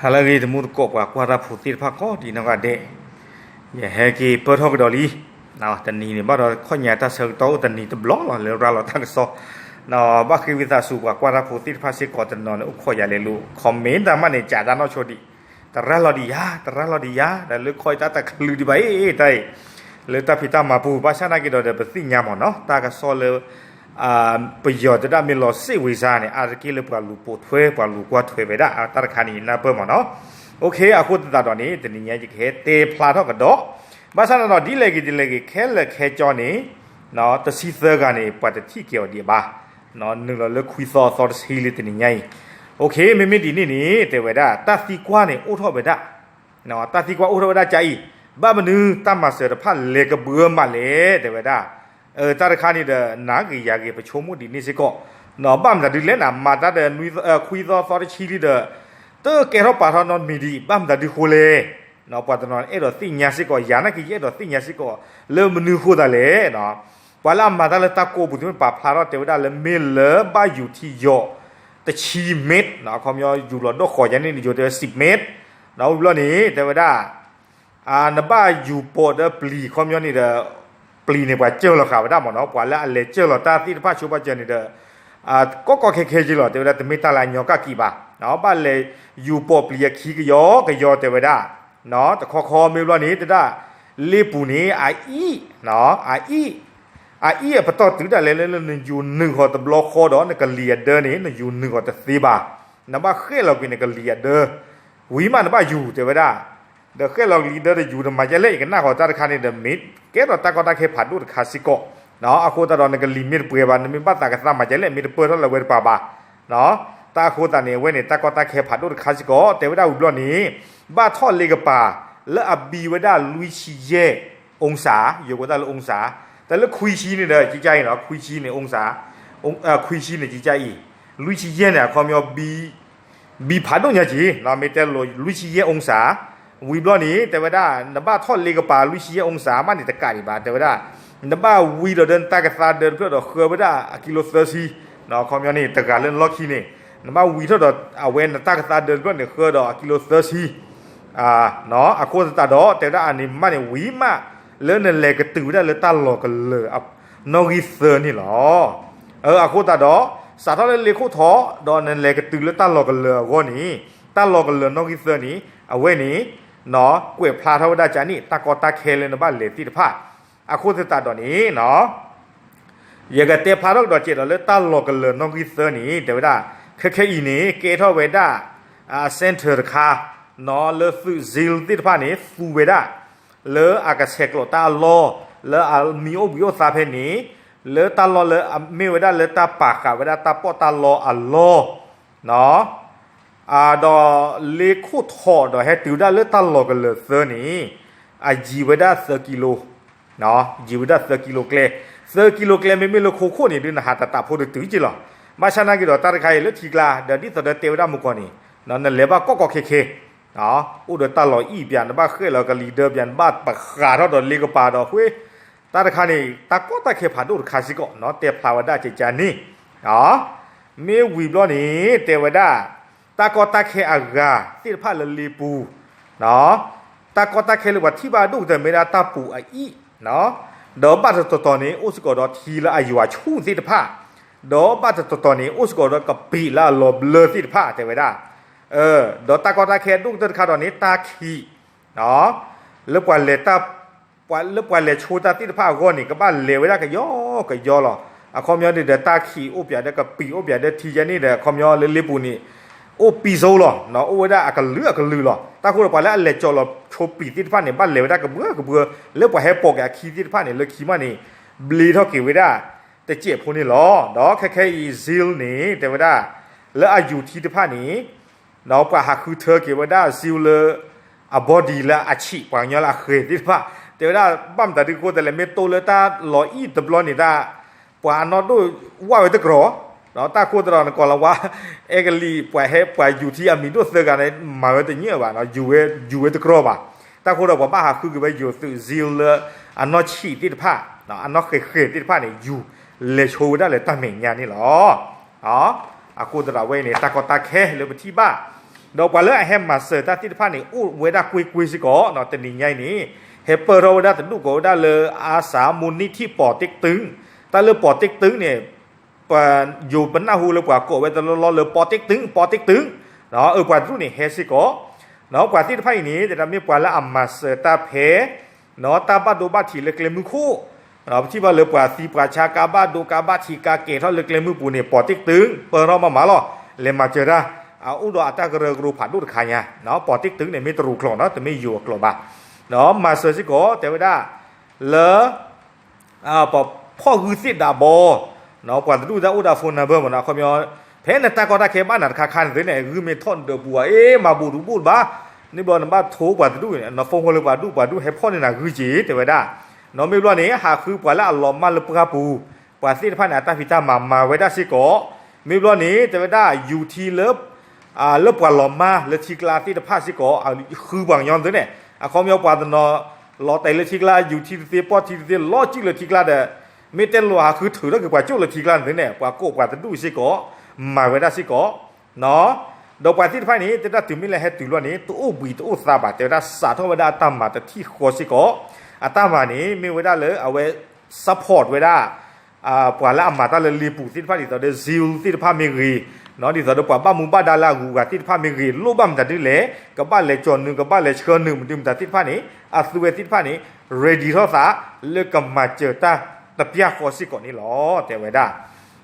ဟါလၢအဂ့ၤ တံၤသကိးပှၤကွၢ်တၢ်ဖိသ့ၣ်တဖၣ်ကိးဒံးနီၢ်ဂၤဒဲး, ယဟဲက့ၤပၢၢ်ထီၣ်ကဒီးလံ. တနံၤန့ၣ်ဘၣ်ဒီး ခီၣ်ညါတၢ်ဆၢကတီၢ်အိၣ်တနံၤတဘျီလီၤ လၢရၤလီၤတၢ်ကစီၣ်, ဘၣ်ဃ့ဝံသးစူၤ ပှၤကွၢ်တၢ်ဖိသ့ၣ်တဖၣ်စ့ၢ်ကီး တနီၤန့ၣ် အိၣ်ခိးယၤလဲၤလိာ် comment တၢ်မးန့ၣ် ကးတၢ်နီၢ်ဆိဒံး, တရၤလီၤဒံးယၤ တရၤလီၤဒံးယၤ ဒီးလၢခီအံၤတၢ်တချုးဒံးဘၣ်အ့ၣ်တၢ်အံၤ, လၢတၢ်ဖံးတၢ်မၤပူၤ ဘၣ်ဆၣ်နာ်က့ဒီး ဒီးပသ့ၣ်ညါမ့ၢ်နီၤ တၢ်ကစီၣ်လၢ ပယီၤတဲဒၣ်မ့ၢ်လီၤစ့ၣ်ဝ့ၤစါန့ၣ် အါတက့ၢ်လၢပှၤလူၤပိာ်ထွဲ ပှၤလူၤကွၢ်ထွဲဝဲဒၣ် တၢ်တခါန့ၣ် နၢ်ပၢၢ်မ့ၢ်နီၤ. အဃိသတးဒီးန့ၣ် တနံၤညါယကဟဲတဲဖျါထီၣ်ကဒီး, ဘၣ်ဆၣ်န့ၣ်ဒီး ဒ်လဲၣ်ဂ့ၤဒ်လဲၣ်ဂ့ၤ ခဲလၢာ်ခဲဆ့န့ၣ် တဆံသၢဂၤန့ၣ် ပှၤတထံၣ်က့ၤအီၤဒံးဘၣ်, နုာ်လီၤလၢခွံသီအသီတဆံလံတနံၤညါအံၤ. မ့မ့ၢ်ဒ်န့ၣ်န့ၣ် တဲဝဲဒၣ် တၢ်သံကွၢ်န့ၣ်အိၣ်ထီၣ်ဝဲဒၣ် တၢ်သံကွၢ်အိၣ်ထီၣ်ဝဲဒၣ်ကါအံၤ, ဘၣ်မနုၤတၢ်မၤစၢၤတဖၣ်လဲၤကဘှၢမးလဲၣ် တဲဝဲဒၣ်. တၢ်တခါန့ၣ်ဒီး နၤဂ့ၤယၤဂ့ၤ ပဆိကမိၣ်ဒ်န့ၣ်စ့ၢ်ကီး, ဘၣ်မတၤဒုလဲၣ်နၤ မၤတၢ်ဒီး ခွံသီသီတဆံလံဒီး တကဲထီၣ်ပာ်ထီၣ်နီတမံၤဒံး ဘၣ်မတၤဒုဃိလဲၣ်. ပှၤတနီၤအဲၣ်ဒိးသ့ၣ်ညါစ့ၢ်ကီး ယၤနာ်က့ယအဲၣ်ဒိးသ့ၣ်ညါစ့ၢ်ကီး လၢမနုၤဃိသးလဲၣ်. ပှၤလၢအမၤတၢ်လၢတၢ်ကိးပူၤ သုမ့ၢ်ပာ်ဖျါထီၣ်တဲဝဲဒၣ်လၢမ့ၢ်လၢဘၣ်ယူၤထံယီၤ တဆံမ့ၢ်, အခီပညီယူၤလီၤဒိၣ်ဃီၤယါန့ၣ် နယိၤတဲဝဲ စံးမ့ၢ်, ဝံၤဘျီန့ၣ် တဲဝဲဒၣ် နဘၣ်ယူၤပိာ်ဒီးပျံၤ အခီပညီန့ၣ်ဒီး ပျံၤန့ၣ် ပှၤစၢၢ်လီၤဃာ်ဝဲဒၣ်မ့ၢ်နီၤ ပှၤလၢအလဲၤစၢၢ်လီၤတၢ်သ့ၣ်တဖၣ်ဆိပာ်စၢၤန့ၣ်ဒီး ကီကီခဲခဲက့လီၤ တဲဝဲဒၣ် တမ့ၢ်တၢ်လၢအညီကၣ်ကံးဘၣ်, ဘၣ်လဲၤယူၤပိာ်ပျံၤအခံကယီကယီတဲဝဲဒၣ်, တခီခီမ့ၢ်ဘျီန့ၣ် တဲဒၣ် လ့ပူၤန့ၣ် အအံၣ် အအံၣ် အအံၣ်အပတီၢ်တုၤဒၣ်လဲာ်လၢနယူၤနုာ်ဃီၤတဘျီဃီဒီး နကလံၤအဒၢန့ၣ် နယူၤနုာ်ဃီၤတသ့ဘၣ်, နဘၣ်ဃဲၣ်လီၤကွံာ်နကလံၤအဒၢ ဝံၤမးနဘၣ်ယူၤတဲဝဲဒၣ်, ဒီးဃဲၣ်လီၤကလံၤဒၢဒီးယူၤတမၤကဲလဲၣ် ယကနၣ်ဃီၤတၢ်တခါန့ၣ်ဒီး မ့ၢ်ကဲထီၣ်တၢ်ကီတၢ်ခဲဖးဒိၣ်တခါစ့ၢ်ကီး, အဃိသတးဒီးနကလံၤမ့ၢ်တပှဲၤဘၣ် နမ့ၢ်ဘၣ်သးကသးမၤကဲလဲၣ် မ့ၢ်တပၢၢ်ထီၣ်လၢဝဲတပၤဘၣ် တၢ်အဃိသတးန့ၣ် အဝဲန့ၣ် တၢ်ကီတၢ်ခဲဖးဒိၣ်တခါစ့ၢ်ကီး တဲဝဲဒၣ်ဝံၤဘျီန့ၣ် ဘၣ်ထီၣ်လ့ကပၤ လၢအဘံဝဲဒၣ်လွံၢ်ဆံယဲၢ် အုံစၣ်, ယိၤကိးတၢ်လၢအုံစၣ်, တၢ်လၢခွံဆံန့ၣ်ဒီး ကကါအံၤနီၤ ခွံဆံန့ၣ် အုံစၣ်, ခွံဆံန့ၣ် ကကါအံၤ, လွံၢ်ဆံယဲၢ်န့ၣ် အခီပညီ ဘံဖးဒိၣ်ညါက့ၤ မ့ၢ်တဲလိၤလွံၢ်ဆံယဲၢ် အုံစၣ်, ဝံၤဘျီန့ၣ် တဲဝဲဒၣ် နဘၣ်ထီၣ်လ့ကပၤ လွံၢ်ဆံယဲၢ် အုံစၣ်မးန့ၣ် တကးဒံးဘၣ် တဲဝဲဒၣ်, နဘၣ်ဝံၤဒီးဒီးနတၢ်ကသါဒၢတဖျၢၣ်ဒီးဃၢဝဲဒၣ်အကံလိသၢဆံ, အခီပညီန့ၣ် တဂၤလၢနလီၢ်ခံန့ၣ် နဘၣ်ဝံၤထီၣ်ဒီးအဝဲနတၢ်ကသါဒၢတဖျၢၣ်န့ၣ် ဃၢဒီးအကံလိသၢဆံ အဃိသတးဒီး တဲဝဲဒၣ်အန့ၣ်မးန့ၣ် ဝံၤမး လၢနလဲၤကတုၤဝဲဒၣ်လၢတၢ်လီၢ်ကလၢာ် နီၣ်ဂံၢ်သၢန့ၣ်လီၤ. အဃိသတးဒီး စးထီၣ်လၢလ့ခိၣ်ထီၣ် ဒီးနလဲၤကတုၤလၢတၢ်လီၢ်ကလၢာ်အဂီၢ်န့ၣ် တၢ်လီၢ်ကလၢာ်နီၣ်ဂံၢ်သၢန့ၣ် အဝဲန့ၣ် ကွဲးဖျါထီၣ်ဝဲဒၣ်ကန့ၣ် တၢ်ကီတၢ်ခဲလၢနဘၣ်လဲၤသ့ၣ်တဖၣ်, အဃိသတးဒီးန့ၣ် ယကတဲဖျါထီၣ်ကဒီးကဲဒီးလၢတၢ်လီၢ်ကလၢာ်နီၣ်ဂံၢ်သၢန့ၣ် တဲဝဲဒၣ် ခဲခဲအံၤန့ၣ် ကဲထီၣ်ဝဲဒၣ် center တခါ လၢသုး zeal သ့ၣ်တဖၣ်န့ၣ် သူဝဲဒၣ် လၢအကဆဲးကျိးတၢ်အလီၢ် လၢအမံၤအိၣ်ဘှံးအိၣ်သါဖဲန့ၣ် လၢတၢ်လီၢ်လၢအမ့ၢ်ဝဲဒၣ်လၢတၢ်ပာ်ဃာ်ဝဲဒၣ်တၢ်ပီးတၢ်လီအလီၢ် ဒီးလ့ခိၣ်ထီၣ်ဒီးဟဲတုၤဝဲဒၣ်လၢတၢ်လီၢ်ကလၢာ်သၢန့ၣ် အယံၤဝဲဒၣ်သၢကံလိ ယံၤဝဲဒၣ်သၢကံလိကျဲ, သၢကံလိကျဲမ့မ့ၢ်လၢခိခိၣ်န့ၣ် ဒုးနဟးတးတးဖိတတုၤက့လီၤ. ဘၣ်ဆၣ်နာ်က့ဒီးတၢ်တခါအံၤလၢထံကျါ ဒီးဒ်သိးဒီးတဲဝဲဒၣ်မုၢ်ကီၢ်န့ၣ် နလဲၤဘၣ်ကီကီခဲခဲ အိၣ်ဒီးတၢ်လီၢ်အံၣ်ပၠး နဘၣ်ဃဲၣ်လီၤကလံၤဒၢပၠး နဘၣ်ပဃးထီၣ်ဒီးလ့ကပၤဒီးဃ့ တၢ်တခါန့ၣ် တၢ်ကီတၢ်ခဲဖးဒိၣ်တခါစ့ၢ်ကီး တဲဖျါဝဲဒၣ်ကကန့ၣ် မ့ၢ်ဝံၤဘျီန့ၣ် တဲဝဲဒၣ် တၢ်ကီတၢ်ခဲအဂၤသ့ၣ်တဖၣ်လၢလ့ပူၤ တၢ်ကီတၢ်ခဲလၢပှၤထံၣ်ဘၣ်ဒိၣ်ကတၢၢ်မ့ၢ်ဒၣ်တၢ်ပူၤအအံၣ်, ဒီးဘၣ်တတီၤတီၤန့ၣ် အိၣ်စ့ၢ်ကီးဒီးထံလၢအယွၤဆူၣ်သ့ၣ်တဖၣ်, ဒီးဘၣ်တတီၤတီၤန့ၣ် အိၣ်စ့ၢ်ကီးဒီးကပံာ်လၢအလီၤဘျၢသ့ၣ်တဖၣ် တဲဝဲဒၣ်, ဒီးတၢ်ကီတၢ်ခဲဒိၣ်ကတၢၢ်တခါဒီးန့ၣ် တၢ်ခံး လၢပှၤလဲၤတၢ် ပှၤလၢပှၤလဲၤဆိတၢ်သ့ၣ်တဖၣ်အဂီၢ်န့ၣ် ကဘၣ်လဲၤဝဲဒၣ်ကယီကယီလီၤ. အခီပညီန့ၣ်ဒီး တၢ်ခံးအိၣ်ပၠးဒီးကပံာ်အိၣ်ပၠးဒီးထံယဲန့ၣ်ဒီး အခီပညီလၢလ့ပူၤန့ၣ် အိၣ်ပံာ်စိလီၤ, အိၣ်ဝဲဒၣ်အကလုာ်အကလုာ်လီၤ. တၢ်ဃိဒီးပှၤလၢအလဲၤကၠီၣ်လီၤဆိပံာ်သ့ၣ်တဖၣ်န့ၣ် ဘၣ်လဲၤဝဲဒၣ်ကဘှၢကဘှၢ လၢပှၤဟဲပိာ်က့ၤအခံသ့ၣ်တဖၣ်န့ၣ် လၢခံမးန့ၣ် ဘျ့ထီၣ်က့ၤဝဲဒၣ်တစဲးဖိန့ၣ်လီၤ. ဒီးခဲခဲအံၤ zeal န့ၣ် တဲဝဲဒၣ် လၢအယူၤထံတဖၣ်န့ၣ် ဒီးပှၤဟးဃုထၢက့ၤဝဲဒၣ် zeal လၢ အ body လၢအဆံး ပှၤကညီလၢအဃဲၤသ့ၣ်တဖၣ် တဲဝဲဒၣ် ဘၣ်မတၤဒုးဃိတလဲၣ် မ့ၢ်တိလၢတၢ်လီၤအံၣ်တဘျီန့ၣ်တၢ် ပှၤအနီၢ်ဒိၣ်ဝၣ်ဝဲတကြီၤ, တၢ်ဃိသတးဒီးနကိးလီၤဝါ အဲကလံး ပှၤဟဲပှၤယူၤထံအမံၤဒိၣ်သၢဂၤန့ၣ် မၤဝဲတညီဘၣ် ယူၤဝဲတကြီၤဘၣ်. တၢ်ဃိဒီးပှၤဘၣ်ဟးဃုက့ၤဝဲယူၤသုး zeal လၢအနီၢ်ဆံးသ့ၣ်တဖၣ် အနီၢ်ဃဲၤဃဲၤသ့ၣ်တဖၣ်န့ၣ် ယူၤလဲၤဆိဝဲဒၣ်လၢတၢ်မဲာ်ညါန့ၣ်လီၤ. အဃိသတးဒီးဝဲအံၤန့ၣ် တၢ်ကီတၢ်ခဲလၢပထံၣ်ဘၣ် ဒီးပှၤလၢအဟဲမၤစၢၤတၢ်သ့ၣ်တဖၣ်န့ၣ် အိၣ်ဝဲဒၣ်ကွ့ၢ်ကွ့ၢ်စ့ၢ်ကီး, တနံၤညါအံၤန့ၣ် ဟဲပၢၢ်ထီၣ်ဝဲဒၣ်တဒူၣ်ကိးဝဲဒၣ်လၢ အါစးမိၢ်နံၣ်ထံၣ် ပီၤတ့ၣ်ကတုၢ်, တၢ်လၢပီၤတ့ၣ်ကတုၢ်န့ၣ် ယိၤပနၢ်ဟူလၢပှၤကိးဝဲတလီၢ်လီၢ်လၢ ပီၤတ့ၣ်ကတုၢ် ပီၤတ့ၣ်ကတုၢ်, အပှၤတဒူၣ်န့ၣ်ဟဲစ့ၢ်ကီး, ပှၤသ့ၣ်တဖၣ်အံၤန့ၣ် တဲဒၣ်မ့ၢ်ပှၤလၢအမၤစၢၤတၢ်ဖဲ တၢ်ဘၣ်ဒိဘၣ်ထံးလၢကျဲမုၢ်ခိၣ်, ပထံၣ်ဘၣ်လၢပှၤသံပှၤဆါ ကါဘၣ်ဒိကါဘၣ်ထံး ကါကဲၤထီၣ်လၢကျဲမုၢ်ပူၤန့ၣ် ပီၤတ့ၣ်ကတုၢ် ပၢၢ်ထီၣ်မးမးလီၤ, လဲၤမၤစၢၤတၢ်, အအိၣ်ဒီးအတၢ်ကရၢကရိဖးဒိၣ်တခါညါ, ပီၤတ့ၣ်ကတုၢ်န့ၣ် မ့ၢ်တရူးကျိာ်နီၤ တမ့ၢ်ယိၤအကျိာ်ဘၣ်, မၤစၢၤစ့ၢ်ကီး တဲဝဲဒၣ် လၢ ပှၤဖီၣ်ဂုၢ်သ့ၣ်ဒးဘီ, ပှၤတဒူၣ်တၢ်အိၣ်ဒီး phone number မ့ၢ်နီၤ, အခီပညီ ဖဲနတၢ်ကီတၢ်ခဲဘၣ်နၤတခါခါန့ၣ်သ့ၣ်န့ၣ် ဂုၢ်မ့ၢ်ထီၣ်နဒၢးပူၤဧါ အ့ မၤဘူးတဘူးတဘၣ်, န့ၣ်ဘျီနဘၣ်ထိပှၤတဒူၣ်န့ၣ် န phone ဃီလၢပှၤဒူၣ် ပှၤဒူၣ်ဟဲဖီၣ်န့ၢ်နၤဂုၢ်က့ၤ တဲဝဲဒၣ်, နီၤမ့ၢ်ဘျီန့ၣ် ဟးဃုပှၤလၢအလီၤမၢ်လၢပှၢ်ပူၤ, ပှၤသ့ၣ်တဖၣ်န့ၣ် အတၢ်ဖံးတၢ်မၤမၤဝဲဒၣ်စ့ၢ်ကီး, မ့ၢ်ဘျီန့ၣ် တဲဝဲဒၣ် ယူၤထံလၢ လၢပှၤလီၤမၢ်လၢထံကျါသ့ၣ်တဖၣ်စ့ၢ်ကီး ဃုပှၤကညီသ့ၣ်န့ၣ် အခီပညီပှၤတနီၤ လီၤတဲာ်လၢထံကျါ ယူၤထံတသ့ ပီၢ်ထံတသ့ လီၤစုၣ်လၢထံကျါဒီး မ့ၢ်တဲလိာ်ဟးဃုထုးထီၣ်က့ၤပှၤကၠိၣ်လၢထံကျါန့ၣ်သ့ၣ်န့ၣ် ပှၤကိးပှၤတဒူၣ်စ့ၢ်ကီး မၤဝဲဒၣ်စ့ၢ်ကီး ဒီးပှၤသ့ၣ်တဖၣ်န့ၣ် တဲဒၣ်တုၤမ့ၢ်လၢဟဲတုၤလီၤန့ၣ် တအိၣ်ဘှံးတအိၣ်သါဘၣ် တဲဝဲဒၣ်စးထီၣ်ဝဲဒၣ်အတၢ်မၤတထံၣ်ဃီစ့ၢ်ကီး, အတၢ်မၤန့ၣ် မ့ၢ်ဝဲဒၣ်လၢအဝဲ support ဝဲဒၣ် ပှၤလၢအမၤတၢ်လၢလ့ပူၤသ့ၣ်တဖၣ် ဒ်သိးဒီး zeal သ့ၣ်တဖၣ်မ့ၢ်ဂ့ၤ, ဒ်သိးဒီးပှၤဘၣ်မူဘၣ်ဒါလၢအဂုၤအဂၤသ့ၣ်တဖၣ်မ့ၢ်ဂ့ၤ လိၣ်ဘၣ်မတၤဒ်လဲၣ် ကဘၣ်လဲၤကၠီၤနုာ် ကဘၣ်လဲၤဆှၢနုာ်မနုၤမတၤသ့ၣ်တဖၣ်န့ၣ် အသုဝဲသ့ၣ်တဖၣ်န့ၣ် ready ထီၣ်သး လၢကမၤစၢၤတၢ်တပျၢ်ဃီစ့ၢ်ကီးန့ၣ်လီၤ တဲဝဲဒၣ်.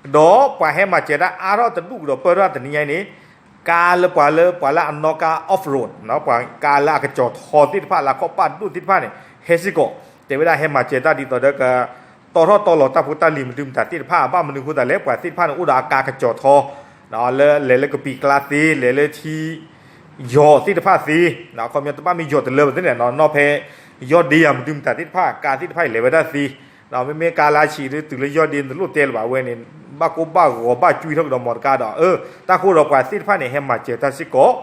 ဒီးပှၤဟဲမၤစၢၤတၢ်အါထီၣ်တဒူၣ်ကဒီးပၢၢ်ထီၣ်တနံၤညါအံၤန့ၣ် ကါလၢပှၤလၢ ပှၤလၢအနီၣ်ကါ off road ပှၤကါလၢအကကၠီၤထီသ့ၣ်တဖၣ် လၢအခီၣ်ပၣ်ဒိၣ်သ့ၣ်တဖၣ်န့ၣ် ဟဲစ့ၢ်ကီး တဲဝဲဒၣ်ဟဲမၤစၢၤတၢ်ဒ်သိးဒီးက တီထီၣ်တီလီၤတၢ်ဖိတၢ်လံၤမနုၤမတၤသ့ၣ်တဖၣ် ဘၣ်မနုၤအဃိသတးလဲၣ် ပှၤသ့ၣ်တဖၣ်န့ၣ် အိၣ်ဒီးအကါကကၠီၤထီ လၢလဲၤလၢကပံာ်ကျါသ့ လဲၤလၢထံ ယီၤသ့ၣ်တဖၣ်သ့, အခီပညီတဘၣ်မ့ၢ်ယီၤတလၢဘၣ်သ့ၣ်န့ၣ် နီၣ်ဖဲ ယီၢ်ဒ့ယၤမနုၤမတၤသ့ၣ်တဖၣ် ကါသ့ၣ်တဖၣ်အံၤလဲၤဝဲဒၣ်သ့, မ့မ့ၢ်ကါလၢဆံးဒ်တုၤလၢယီၢ်ဒ့ နတလိၣ်တဲလၢၤဘၣ်ဝဲန့ၣ် ဘၣ်ကိၢ်ဘၣ်ဂီၤဘၣ်ကွံထီၣ်ကဒီးမီတကါဒီး တၢ်ဃိဒီးပှၤသ့ၣ်တဖၣ်န့ၣ် ဟဲမၤစၢၤတၢ်စ့ၢ်ကီး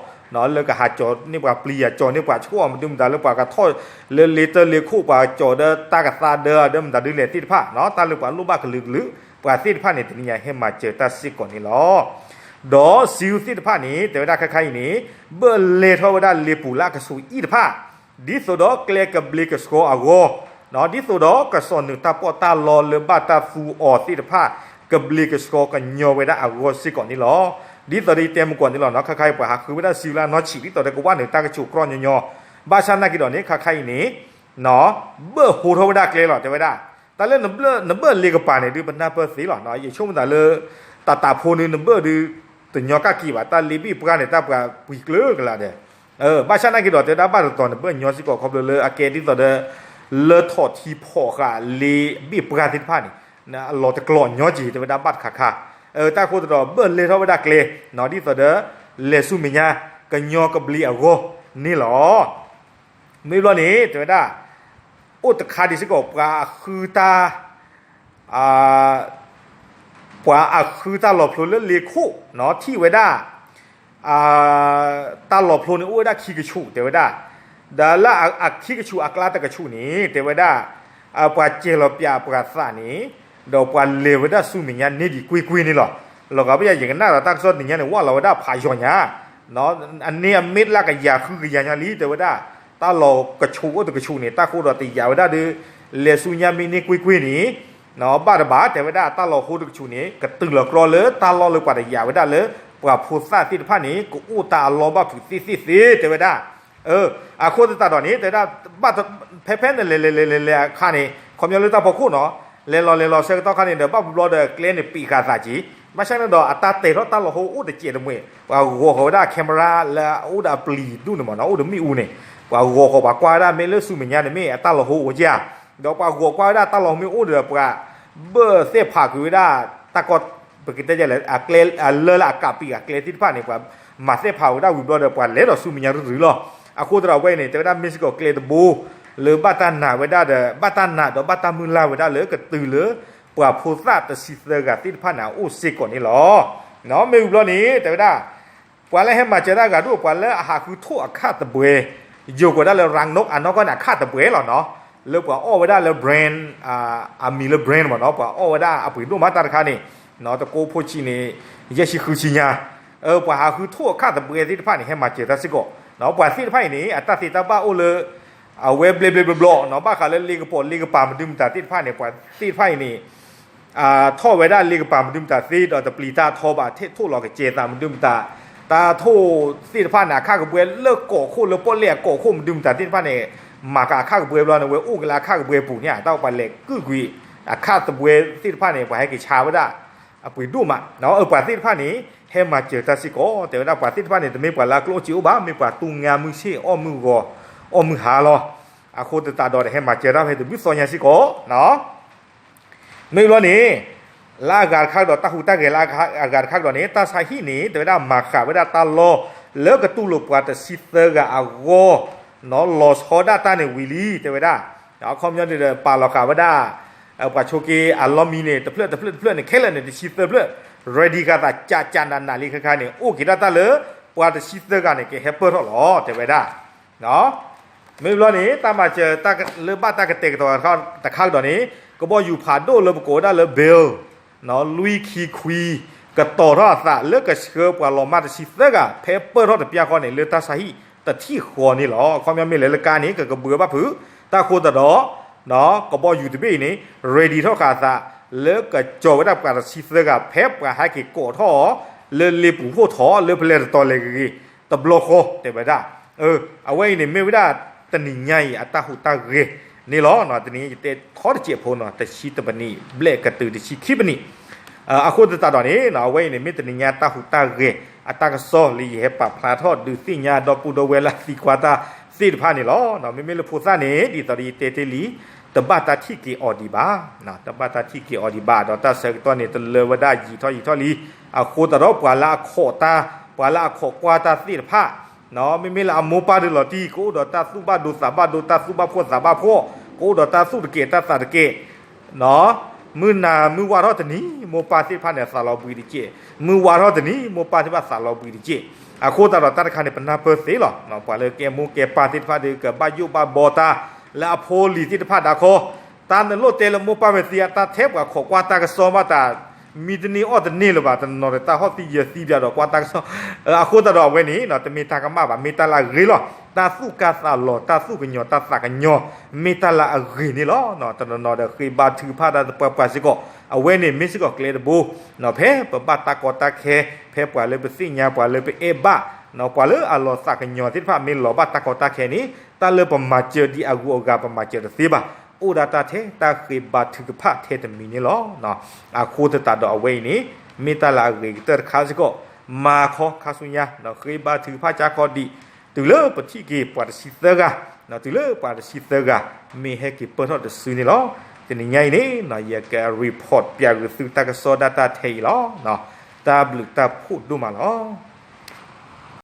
လၢကဟးကၠီၤန့ၢ်ပှၤပျံၤယၤကၠီၤန့ၢ်ပှၤဆှိၣ်အီၤမနုၤမတၤလၢပှၤကထီၣ် လၢလ့တၢ်လ့ခိၣ်ပှၤကၠီၤဒီးတၢ်ကသါဒၢအဒၢမတၤဒ်လဲၣ်သ့ၣ်တဖၣ် တၢ်လၢပှၤလိၣ်ဘၣ်ကလုာ်ကလုာ် ပှၤသ့ၣ်တဖၣ်န့ၣ် တနံၤညါဟဲမၤစၢၤတၢ်စ့ၢ်ကီးန့ၣ်လီၤ. ဒီး zeal သ့ၣ်တဖၣ်န့ၣ် တဲဝဲဒၣ်ခါခါအံၤန့ၣ် ဘၢၣ်လဲၢ်ထီၣ်ဝဲဒၣ်လ့ပူၤလၢအကဆူးအံၣ်တဖၣ် ဒ်သိးဒီးကျဲကဘျ့ကဆှီအဂီၢ်, ဒ်သိးဒီးကစီၣ်နုာ်တၢ်ပီးတၢ်လီလၢဘၣ်တၢ်သူအီၤသ့ၣ်တဖၣ် ကဘျ့ကဆှီကညီဝဲဒၣ်အဂီၢ်စ့ၢ်ကီးန့ၣ်လီၤ. ဒ်သိးဒီးယတဲမုၢ်ကီၢ်န့ၣ်လီၤ ခါခါအံၤပှၤဟးဃုဝဲဒၣ် zeal လၢအနီၢ်ဆံး ဒ်သိးဒီးကဝၢ်နုာ်တၢ်ကဆူးကြီညီညီ, ဘၣ်ဆၣ်နာ်က့ၤဒီးန့ၣ် ခါခါအံၤန့ၣ် ဘၢၣ်ဟိထီၣ်ဝဲဒၣ်ကျဲလီၤ တဲဝဲဒၣ်, တၢ်လၢနဘၢၣ်လ့ကပၤန့ၣ်ဒုး ပနၢ်ပၢၢ်သ့လီၤ. ယဆိကမိၣ်သးလၢ တၢ်တၢ်ဖိန့ၣ် နဘၢၣ်ဒုး တညီကၣ်က့ၤဘၣ် တၢ်လ့ဘ့ၣ်ပှၢ်န့ၣ် တၢ်ပှၤပှံၤကျၢၤကလာ်ဒီး ဘၣ်ဆၣ်နာ်က့ၤဒီး တဲဝဲဒၣ်ဘၣ်တတီၤန့ၣ် ဘၢၣ်ညီစ့ၢ်ကီး ခီဖျိလၢအကဲဒ်သိးဒီး လၢထီၣ်ထံဖီၣ်ဃာ်လ့ဘ့ၣ်ပှၢ်သ့ၣ်တဖၣ်န့ၣ် အလီၤတကျိၤညီက့ၤ တဲဝဲဒၣ်ဘၣ်တခါခါ, တၢ်ဃိသတးဒီး ဘၢၣ်လဲၢ်ထီၣ်ဝဲဒၣ်ကျဲ ဒ်သိးဒီး လဲၤဆူမဲာ်ညါ ကညီကဘျ့အဂီၢ်န့ၣ်လီၤ. မ့ၢ်ဘျီန့ၣ် တဲဝဲဒၣ် အိၣ်တခါဒံးစ့ၢ်ကီး ပှၤအဃုတၢ် ပှၤအဃုတၢ်လီၤဖျိလၢလ့ခိၣ် ထံၣ်ဝဲဒၣ် တၢ်လီၤဖျိန့ၣ် အိၣ်ဝဲဒၣ်ခံကဆူး တဲဝဲဒၣ်, ဒီးလၢအခံကဆူးအကျါတကဆူးန့ၣ် တဲဝဲဒၣ် ပှၤစဲၤလီၤပၠးပှၤသးန့ၣ် ဒီးပှၤလဲၤဝဲဒၣ်ဆူမဲာ်ညါန့ၢ်ဒံးကွ့ၢ်ကွ့ၢ်န့ၣ်လီၤ. လီၤဂာ်ဘၣ်ယၤ ယကနၣ်ဒီးတၢ်ကစီၣ်တနံၤညါန့ၣ် ဝၢ်လီၤဝဲဒၣ်ဖးယိာ်ညါ အန့ၢ်အမ့ၢ်လၢကယၤဃုကယၤညါလံ တဲဝဲဒၣ်, တၢ်လီၤကဆူးအိၣ်တကဆူးန့ၣ် တၢ်ဃိဒီးတယာ်ဝဲဒၣ်ဒီး လဲၤဆူညါမ့ၢ်န့ၢ်ကွ့ၢ်ကွ့ၢ်န့ၣ် ဘၣ်တဘၣ် တဲဝဲဒၣ် တၢ်လီၤဟိတကဆူးန့ၣ် ကတုၤလီၤကြီလၢတၢ်လီၢ်လၢပှၤတယာ်ဝဲဒၣ်လၢ ပှၤဖိသၣ်သ့ၣ်တဖၣ်န့ၣ် ကအိၣ်တၢ်အလီၢ်ဘၣ်ဖုးသ့ၣ်သ့ၣ်သ့ၣ် တဲဝဲဒၣ် အဃိသတးဒီးန့ၣ် တဲဝဲဒၣ် ဖဲဖဲနလဲၤလဲၤလဲၤလဲၤလဲၤအခါန့ၣ် ခီပညီလၢတၢ်ဖီခိၣ်နီၤ လဲၤလီၤလဲၤလီၤဆၢကတီၢ်ခါန့ၣ်ဒီး ဘၣ်ဘျီဒီးကျဲန့ၣ်ပံးဃာ်သးက့ၤ ဘၣ်ဆၣ်န့ၣ်ဒီး အတၢ်တဲာ်ထီၣ်တၢ်လီၤဟိအိၣ်တစဲးတမှဲၤ ပှၤဂီၤဃီၤဝဲဒၣ် camera လၢအအိၣ်ဒီးအပျံၤဒူၣ်န့ၣ်မ့ၢ်နီၤ အိၣ်ဒီးမ့ၣ်အူန့ၣ် ပှၤဂီၤဃီၤပှၤကွၢ်ဝဲဒၣ် မ့ၢ်လၢဆူမဲာ်ညါန့ၣ်မ့ၢ်အတၢ်လီၤဟိအိၣ်ဧါ ဒီးပှၤဂီၤကွၢ်ဝဲဒၣ်တၢ်လီၤဟိမ့ၢ်အိၣ်ဒီး ပှၤဘၢၣ်သဲၣ်ဖးကွံာ်ဝဲဒၣ် တၢ်ကီ ပကတဲလဲၣ် အကျဲ အလၢလၢအကးပံးအကျဲသ့ၣ်တဖၣ်န့ၣ် ပှၤမၤသဲၣ်ဖးဝဲဒၣ်ဝံၤဘျီဒီး ပှၤလဲၤဒီးဆူမဲာ်ညါရုရုလီၤ. အဃိသတးဒီးအဝဲအံၤန့ၣ် တဲဝဲဒၣ်မ့ၢ်စ့ၢ်ကီးကျဲတဘိ လၢဘၣ်တၢ်နာ်ဝဲဒၣ်ဒီး ဘၣ်တၢ်နာ်ဒီးဘၣ်တၢ်မုၢ်လၢ်ဝဲဒၣ်လၢကတုၤလၢ ပှၤဖိသၣ်တဆံသၢဂၤသ့ၣ်တဖၣ်န့ၣ် အအိၣ်စ့ၢ်ကီးန့ၣ်လီၤ. မ့ၢ်ဝံၤဘျီန့ၣ် တဲဝဲဒၣ် ပှၤလၢဟဲမၤစၢၤတၢ်ဂၤဒိၣ် ပှၤလၢအဟးဃုထိၣ်အခၣ်တပွဲ ယိၤကိးဒၣ်လၢ ရၣ်နိး အနီၢ်ကီၢ်န့ၣ် အခၣ်တပွဲလီၤနီၤ လၢပှၤအီၣ်ဝဲဒၣ်လၢ brand အမံၤလၢ brand မ့ၢ်နီၤ ပှၤအီၣ်ဝဲဒၣ်အပှ့ၤဒိၣ်မးတၢ်တခါန့ၣ် တကိးဖိဆံးန့ၣ် ယဲၢ်ဆံဃုဆံညါ ပှၤဟးဃုထီၣ်အခၣ်သဘှဲသ့ၣ်တဖၣ်န့ၣ် ဟဲမၤစၢၤတၢ်စ့ၢ်ကီး, ပှၤသ့ၣ်တဖၣ်အံၤန့ၣ် အတၢ်သ့တၢ်ဘၣ်အိၣ်လၢ အဝဲဘျဲဘျဲဘျီဘျီနီၤ, ဘၣ်ဃးလၢလ့ကပီၤလ့ကပၤမနုၤမတၤသ့ၣ်တဖၣ်န့ၣ် ပှၤသ့ၣ်တဖၣ်အံၤန့ၣ် ထီၣ်ဝဲဒၣ်လ့ကပၤမနုၤမတၤသ့ဒီး တပျံၤတၢ်ထီဘၣ် ထဲးထိၣ်လီၤကစဲၤသးမနုၤမတၤ, တၢ်ထိၣ်သ့ၣ်တဖၣ်န့ၣ် အခၣ်ကဘှဲလၢကီးခိၣ် လၢပီၣ်လဲၣ်အကီးခိၣ်မနုၤမတၤသ့ၣ်တဖၣ်န့ၣ် မၤဃာ်အခၣ်ကဘှဲဘျီန့ၣ် ဝဲအိၣ်က့ၤလၢအခၣ်ကဘှဲပူၤန့ၣ် တၢ်ပှၤလဲၤကုၢ်ကွံာ် အခၣ်သဘှဲသ့ၣ်တဖၣ်န့ၣ် ပှၤဟဲက့ၤဆါဝဲဒၣ် အပှ့ၤဒိၣ်မး, အပှၤသ့ၣ်တဖၣ်န့ၣ် ဟဲမၤစၢၤတၢ်စ့ၢ်ကီး, တဲဝဲဒၣ်ပှၤသ့ၣ်တဖၣ်န့ၣ် တမ့ၢ်ပှၤလၢအကျိၣ်အိၣ်စ့အိၣ်ဘၣ်, မ့ၢ်ပှၤတူၢ်ငါမုၢ်ဆ့ၣ် အီၣ်မုၢ်ဂီၤ အီၣ်မုၢ်ဟါလီၤ. အဃိသတးဒီး ဟဲမၤစၢၤတၢ်ဖဲတဘျုးသီညါစ့ၢ်ကီး မ့ၢ်ဘျီန့ၣ် လၢအဂၤတခါကဒီး တၢ်ဟူးတၢ်ဂဲၤလၢအဂၤတခါကဒီးန့ၣ် တၢ်ဆါဟံၣ်န့ၣ် တဲဝဲဒၣ်မၤဃာ်ဝဲဒၣ်တၢ်လီၢ် လၢကတူၢ်လိာ်ပှၤတဆံသၢဂၤအဂီၢ် လီၤဆီဒၣ်တၢ်န့ၣ်ဝံၤလံ တဲဝဲဒၣ်, အခီပညီန့ၣ်ဒီး ပာ်လီၤဃာ်ဝဲဒၣ် ပှၤဆိးက့အလီၢ်မံန့ၣ် တဖျၢၣ်တဖျၢၣ်တဖျၢၣ်န့ၣ် ခဲလၢာ်န့ၣ် တဆံသၢဖျၢၣ် ready ဃာ်သး ကးကးနးနးလံခဲခါန့ၣ် အိၣ်က့ၤဒၣ်တၢ်လၢ ပှၤတဆံသၢဂၤန့ၣ် ကဟဲပၢၢ်ထီၣ်လီၤ တဲဝဲဒၣ် မ့ၢ်ဘျီန့ၣ် တၢ်မၤစၢၤလၢဘၣ်တၢ်ကတဲာ်ကတီၤတခါကဒီးန့ၣ် ကဘီယူၤဖးဒိၣ်လၢပကိးဝဲဒၣ်လၢ Bill လွံၢ်ခံခွံ ကတီၤထီၣ်အသးလၢကဆှၢပှၤလီၤမၢ်တဆံသၢဂၤ ဖဲပၢၢ်ထီၣ်တပျၢ်ဃီန့ၣ် လၢတၢ်ဆါဟံၣ်တထံၣ်ဃီန့ၣ်လီၤ. အခီပညီမ့ၢ်လဲၤလၢကါန့ၣ် ကကဘှဲဘၣ်ဖုး တၢ်ဃိသတးဒီး ကဘီယူၤတဘ့ၣ်အံၤန့ၣ် ready ထီၣ်ဃာ်အသး လၢကကၠီၤဝဲဒၣ်ပှၤတဆံသၢဂၤ ဖဲပှၤဟဲက့ၤကိးထီၣ်အီၤ လၢလ့ပူၤဖှိၣ်ထီၣ် လၢပလဲၤတတီၤလဲၤဂ့ၤဂ့ၤ တဘျီဃီ တဲဝဲဒၣ် အဝဲအံၤန့ၣ် မ့ၢ်ဝဲဒၣ်တနံၤညါအံၤ အတၢ်ဟူးတၢ်ဂဲၤန့ၣ်လီၤ. တနံၤညါယတဲထီတစဲးဖိနီၤ တဆံတပနံၣ်ဘျဲၣ်ကတုၤတဆံခံပနံၣ် အဃိသတးဒီးန့ၣ် အဝဲအံၤန့ၣ် မ့ၢ်တနံၤညါတၢ်ဟူးတၢ်ဂဲၤ အတၢ်ကစီၣ်လၢယဟဲပာ်ဖျါထီၣ်ဒုးသ့ၣ်ညါ ဒီပုၢ်ဒီဝဲၢ်လၢအသံကွၢ်တၢ်သ့ၣ်တဖၣ်န့ၣ်လီၤ. မ့မ့ၢ်လၢဖိသၣ်န့ၣ် ဒ်သိးဒီးယတဲတ့ၢ်လံ တဘၣ်တၢ်ထံၣ်က့ၤအီၤဒံးဘၣ်, တဘၣ်တၢ်ထံၣ်က့ၤအီၤဒံးဘၣ် ဒီးတၢ်ဆၢကတီၢ်န့ၣ် တလၢဝဲဒၣ်ယံာ်ထီၣ်ယံာ်ထီၣ်လံ. အဃိသတးဒီးပှၤလၢအခိးတၢ် ပှၤလၢအခိးကွၢ်တၢ်သ့ၣ်တဖၣ် မ့မ့ၢ်လၢအမိၢ်ပၢ်ဒုးလီၤတံၢ် ကအိၣ်ဒီးတၢ်သူၣ်ဘၣ်ဒိသးဘၣ်ဒိ တၢ်သူၣ်ဘၣ်ဖှီၣ်သးဘၣ်ဖှီၣ် ကအိၣ်ဒီးတၢ်သူၣ်တကဲးတၢ်သးတကဲး မုၢ်နၤမုၢ်ဝါထီၣ်တနံၤ မိၢ်ပၢ်သ့ၣ်တဖၣ်န့ၣ် သးလီၤဘှံးတကဲး, မုၢ်ဝါထီၣ်တနံၤ မိၢ်ပၢ်သ့ၣ်တဖၣ်သးလီၤဘှံးတကဲး. အဃိသတးဒီးတၢ်တခါန့ၣ် ပနၢ်ပၢၢ်သ့လီၤ. ပှၤလၢကဲမိၢ်ကဲပၢ်သ့ၣ်တဖၣ်ဒီး ကဘၣ်ယိၣ်ဘၣ်ဘီတၢ် လၢအဖိအလံၤသ့ၣ်တဖၣ်ဒၣ်ခီ တၢ်နလိၣ်တဲလၢမိၢ်ပၢ်ဝဲသ့အတၢ်ထဲပှၤခိးကွၢ်တၢ်ကစီၣ်ဘၣ်တၢ် မံတန့ၢ်အီၣ်တန့ၢ်လၢၤဘၣ် တနီၤနီၤဒီးတၢ်ဟီၣ်သံယၢၤသံပၠးဒီးကွၢ်တၢ်ကစီၣ်. အဃိသတးဒီးအဝဲန့ၣ် တမ့ၢ်တၢ်ကမၣ်ဘၣ် မ့ၢ်တၢ်လၢအဂ့ၤလီၤ. တၢ်သူၣ်ကၢ်သးလီၤ တၢ်သူၣ်ကညီၤတၢ်သးကညီၤ မ့ၢ်တၢ်လၢအဂ့ၤန့ၣ်လီၤ. တနီၤနီၤဒီးဃ့ဘါထုကဖၣ်တၢ်သပှၢ်ပှၢ်စ့ၢ်ကီး အဝဲန့ၣ်မ့ၢ်စ့ၢ်ကီးကျဲတဘိ ဖဲပဘၣ်တၢ်ကီတၢ်ခဲ ဖဲပှၤလၢပသ့ၣ်ညါပှၤလၢပအဲၣ်ဘၣ် ပှၤလၢအလီၤသးကညီၤသ့ၣ်တဖၣ် မ့ၢ်လီၤဘၣ်တၢ်ကီတၢ်ခဲန့ၣ် တၢ်လၢပမၤစၢၤဒ်အဂုၤအဂၤ ပမၤစၢၤတသ့ဘၣ်. အိၣ်ဒၣ်တၢ်ထဲတၢ်ဃ့ဘါထုကဖၣ်ထဲတမံၤန့ၣ်လီၤ. အဃိသတးဒီးအဝဲအံၤန့ၣ် မ့ၢ်တၢ်လၢအဂ့ၤကတၢၢ်တခါစ့ၢ်ကီး မၤခီခါဆူညါ ဃ့ဘါထုကဖၣ်ကၢ်ခီဒံး တုၤလၢပထံၣ်က့ၤပှၤတဆံသၢဂၤ တုၤလၢပှၤတဆံသၢဂၤ မ့ၢ်ဟဲက့ၤပၢၢ်ထီၣ်တစုန့ၣ်လီၤ. တနံၤညါအံၤန့ၣ် ယက report ပျးဂုာ်သုတၢ်ကစီၣ်ဒၣ်တၢ်ထဲအံၤလီၤ. တၢ်ဘျုးတၢ်ဖှိၣ်ဒိၣ်မးလီၤ.